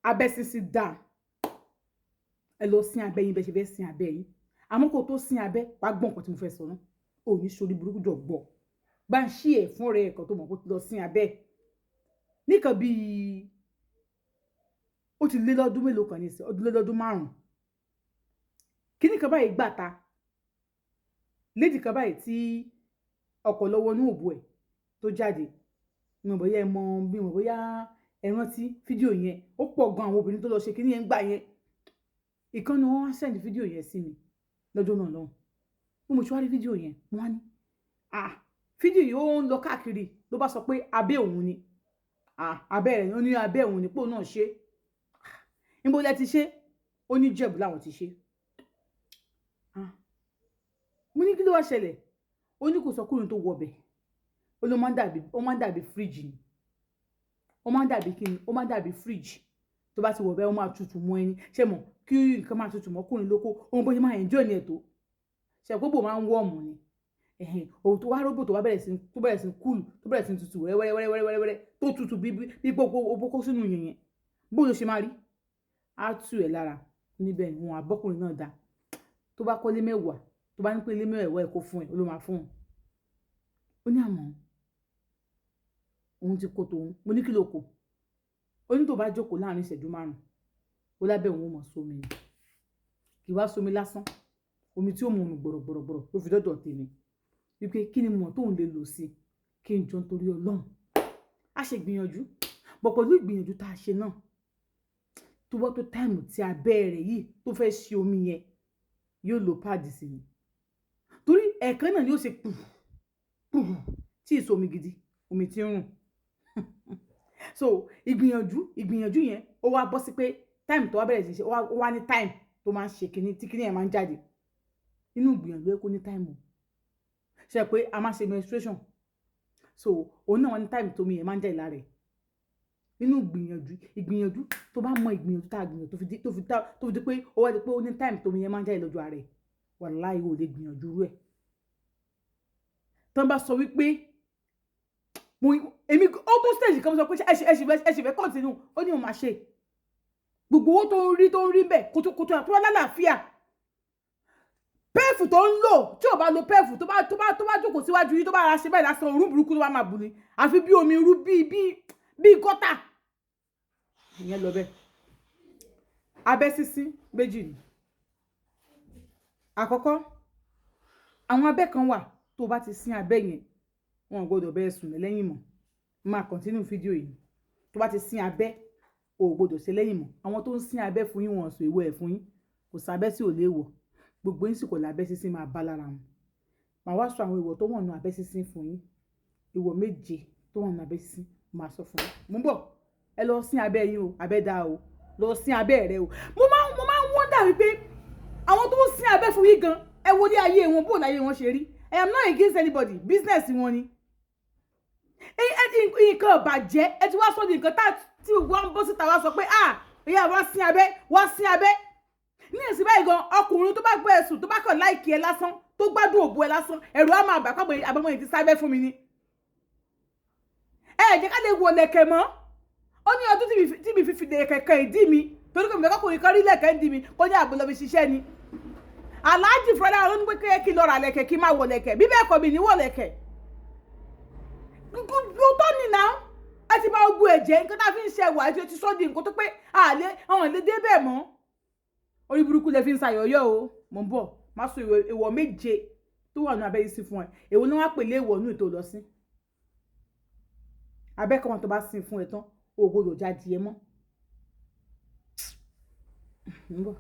Abẹ́ sínsín dáa. Ẹ lọ sín abẹ́ yín bẹ́ẹ̀ ṣe fẹ́ sín abẹ́ yín. Àmọ́ kó o tó sín abẹ́, wàá gbọ́ nǹkan tí mo fẹ́ sọ náà. Ò ní sórí burúkú, jọ gbọ́. Bá ń ṣí ẹ̀ fún ọ̀rẹ́ ẹ̀ kan tó mọ̀ kó ti lọ sín abẹ́. Nìkan bíi ó ti lé lọ́dún mélòó kan nísìn, ó ti lé lọ́dún 5. Kíní kan báyìí gbà ta. Lady kan báyìí tí ọkọ̀ lọ́wọ́ inú òbò ẹ̀ tó jáde. Mi ò bóyá ẹ mọ̀, mi ò mọ̀ bóyá ẹ rántí fídíò yẹn. Ó pọ̀ gan, àwọn obìnrin tó lọ ṣe kíní yẹn ń gbà yẹn. Ìkan ni wọ́n wá send fídíò yẹn sí mi lọ́jọ́ náà lọ́hùn. Bí mo ṣe wá rí fídíò yẹn, mo wá ní, "Ah, fídíò yìí ó ń lọ káàkiri." Ló bá sọ pé abẹ́ òun ni. Ah, abẹ́ rẹ̀, ó ní abẹ́ òun ni pé òun náà ṣe. Níbo lẹ ti ṣe? Ó ní Ìjẹ̀bú làwọn ti ṣe. Ah, mo ní kí ló wá ṣẹlẹ̀? Ó ní kò sọkùnrin tó wọ bẹ̀. Ó ló máa ń dàbí, ó máa ń dàbí fridge ni. Ó máa ń dàbí kí ni? Ó máa ń dàbí fridge. Tó bá ti wọ̀ bẹ́ẹ̀, ó máa tutù mọ́ ẹni. Ṣé mọ̀ kí nǹkan máa tutù mọ́kùnrin lóko, ohun bó ṣe máa enjoy ní ètò. Ṣé gbogbo máa ń warm ni? Ẹ̀hìn, òun tó wá róbò tó wá bẹ̀rẹ̀ sí, tó bẹ̀rẹ̀ sí cool, tó bẹ̀rẹ̀ sí tutù wẹ́rẹ́wẹ́rẹ́ wẹ́rẹ́wẹ́rẹ́, tó tutù bí bí gbogbo owó kó sínú yìnyín. Bó ló ṣe máa rí? Á tù ẹ́ lára. Níbẹ̀ ni wọn àbọ́kùnrin náà dá. Tó bá kọ́lé 10, tó bá ní pé ilé 10 ẹ̀ kó fún ẹ, ó ló máa fún un. Ó ní àmọ́ òun ti kó tòun. Mo ní kí ló kó? Ó ní tó bá jókòó láàrin ìṣẹ́jú 5, ó lábẹ́ òun ó mọ̀ sómi ni. Kì í wá sómi lásán. Omi tí ó mú un gbọ̀rọ̀gbọ̀rọ̀gbọ̀rọ̀ ló fi dọ́dọ̀ tèmi. Wípé kí ni mọ̀ tóun lè lò sí kí n jọ nítorí Ọlọ́run. A ṣe ìgbìyànjú, but pẹ̀lú ìgbìyànjú tá a ṣe náà, tó bá tó time tí abẹ́ rẹ̀ yìí tó fẹ́ ṣe omi yẹn, yóò lo pad sí ni. Torí ẹ̀ẹ̀kan náà ni ó ṣe pù pù tí ì ṣe omi gidi, omi tí ń rùn. So ìgbìyànjú yẹn, ó wá bọ́ sí pé time tó wá bẹ̀rẹ̀ sí ṣe, ó wá ní time tó máa ń ṣe kíní tí kíní yẹn máa ń jáde. Inú ìgbìyànjú ẹ kó ní time o. Ṣe pé a máa ṣe menstruation, so òun náà wá ní time tó mi yẹn máa ń jáde lára ẹ̀. Inú ìgbìyànjú, tó bá mọ ìgbìyànjú tá a gbìyànjú tó fi di pé ó wá di pé ó ní time tó mi yẹn máa ń jáde lójú ara ẹ̀, wàláhì ò lè gbìyànjú rú ẹ̀. Tán bá sọ wípé mo èmi ó tó stage kan, mo sọ pé ẹ ṣe fẹ́ continue, ó ní òun máa ṣe. Gbogbo owó tó ń rí bẹ́ẹ̀, kótó àtúwọ́ lálàáfíà. Perfume tó ń lò, tí ò bá lo perfume, tó bá jókòó síwájú yìí, tó bá ra ṣe bẹ́ẹ̀ lásán, òórùn burúkú tó bá máa bù ni, àfi bí omi irú bí gọ́tà. Ìyẹn lọ bẹ́ẹ̀. Abẹ́ sínsín méjì ni. Àkọ́kọ́, àwọn abẹ́ kan wà, tó bá ti sín abẹ́ yẹn, wọn ò gbọdọ̀ bẹ́ẹ̀ sùn lẹ́yìn mọ́. Máa continue fídíò yìí. Tó bá ti sín abẹ́, o ò gbọdọ̀ ṣe lẹ́yìn mọ́. Àwọn tó ń sín abẹ́ fún yín, wọn ò sọ èèwọ̀ ẹ̀ fún yín. Kò sábẹ́ tí ò léèwọ̀. Gbogbo yín sì kò lábẹ́ sínsín máa bá lára mu. Màá wá sọ àwọn èèwọ̀ tó wọ̀nù abẹ́ sínsín fún yín. Èèwọ̀ méje tó wọ̀nù abẹ́ sínsín, màá sọ fún yín. Mo ń bọ̀. Ẹ lọ sín abẹ́ yín o, abẹ́ dáa o. Lọ sín abẹ́ rẹ o. Mo máa ń wonder wípé àwọn tó ń sín abẹ́ fún yín gan, ẹ wo ní ayé wọn, bó láyé wọn ṣe rí. I am not against anybody, business wọn ni. Nǹkan ìbàjẹ́ ẹ ti wá sọ di nǹkan tí wọ́n ń bọ́ síta wá sọ pé, "Ah, ìyá wá sín abẹ́, wá sín abẹ́." Ní ìsìn báyìí gan, ọkùnrin tó bá gbé ẹ̀sùn, tó bá kàn like ẹ lásán, tó gbádùn òbò ẹ lásán, ẹ̀rù á máa bà pàpọ̀ àbọ̀mọ̀ yìí ti sábẹ́ fún mi ni. Ẹ jẹ́ ká lè wọ lẹ̀kẹ̀ mọ́. Ó ní ọdún tí mi fi fi lẹ̀kẹ̀ kan ìdí mi, torí pé mi fẹ́ kọkùnrin kan rí lẹ̀kẹ̀ ń dí mi, kó ní àbò lọ fi ṣiṣẹ́ ni. Aláàjì fúnra ló ní pé kí n lọ ra lẹ̀kẹ̀, kí n máa wọ lẹ̀kẹ̀, bí bẹ́ẹ̀ kọ́ mi ní wọ lẹ̀kẹ̀. Tó ní náà ẹ ti bá ogun ẹ̀jẹ̀, nǹkan tá a fi ń ṣe ẹwà, ẹ ti sọ́ di nǹkan tó pé àlẹ́ àwọn ìlé dé bẹ́ẹ̀ mọ́. Orí burúkú lẹ fi ń ṣàyọ̀yọ́ o. Mò ń bọ̀, má sọ èèwọ̀ méje tó wà ní abẹ́ yìí sí fún ẹ. Èwo ni wọ́n á pè lé èèwọ̀ nínú ètò lọ sí abẹ́ kan? Tó bá sin fún ẹ tán, o ò gbọdọ̀ jáde ẹ mọ́. Ń bọ̀.